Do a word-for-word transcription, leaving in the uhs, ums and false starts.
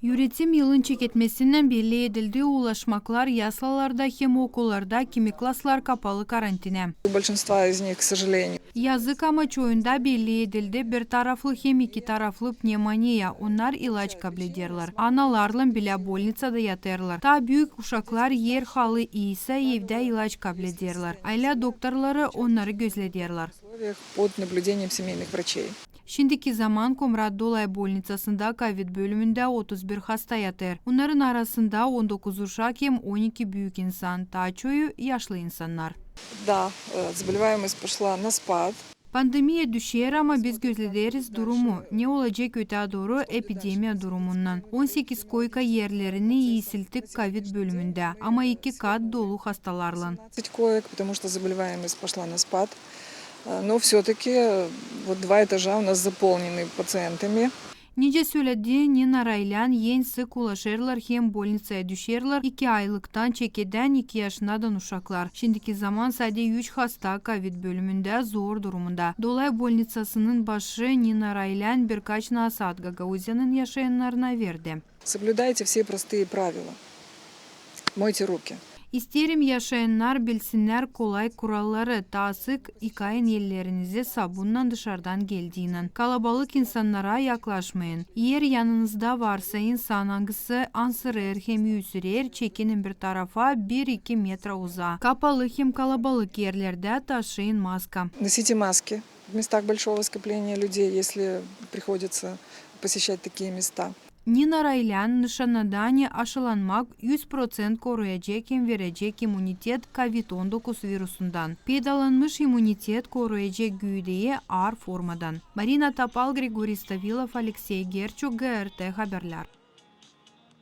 Üüretim yılın çeketmesinnän belli edildi, ulaşmaklar yaslalarda hem okullarda, kimi klaslar kapalı karantinä. У большинства из них, к сожалению. Yazık, ama çoyunda belli edildi bir taraflı hem iki taraflı pnevmoniya. Onnar ilaç kablederlär. Analarlan bilä bolnicada yatêrlar. Taa büük uşaklar, er halı iisä, evdä ilaç kablederlär. Aylä doktorları onnarı gözlederlär. Условиях под наблюдением семейных врачей. Şindiki zaman Komrat Dolay bolnicasında kovid bölümündä otuz bir hasta yatêr. Onnarın arasında on dokuz uşak hem on iki büük insan, taa çoyu yaşlı insannar. Да, э, заболеваемость пошла на спад. Pandemiya düşer, ama biz gözlederiz durumu, ne olacek ötää dooru epidemiya durumunnan. On sekiz koyka erlerini iisilttik kovid bölümündä, ama iki kat dolu hastalarlan. Пятнадцать коек, потому что заболеваемость пошла на спад. Э, но всё-таки, э, вот два этажа у нас заполнены пациентами. Nicä söledi Nina Raylan, en sık ulaşêrlar hem bolnicaya düşerlär iki aylıktan çekedän iki yaşınadan uşaklar. Şindiki zaman sade üç hasta kovid bölümündä zor durumunda. Dolay bolnicasının başı Nina Raylan birkaç nasaat Gagauziyanın yaşayannarına verdi. Соблюдайте все простые правила. Мойте руки. İsteerim, yaşayannar bilsinnär kolay kuralları: taa sık yıkayın ellerinizi sabunnan dışardan geldiynän. Kalabalık insannara yaklaşmayın. Eer yanınızda varsa insan, angısı ansırêr hem üüsürer, çekinin bir tarafa, bir-iki metra uzaa. Kapalı hem kalabalık erlerdä taşıyın maska. Носите маски в местах большого скопления людей, если приходится посещать такие места. Nina Raylan nışannadı, ani aşılanmak üz proţent koruyacek hem verecek imunitet kovid on dokuz virusundan. Peydalanmış imunitet koruyacek güüdeyi aar formadan. Marina Topal, Grigoriy Stavilov, Aleksey Gerçuk, GRT Haberlär.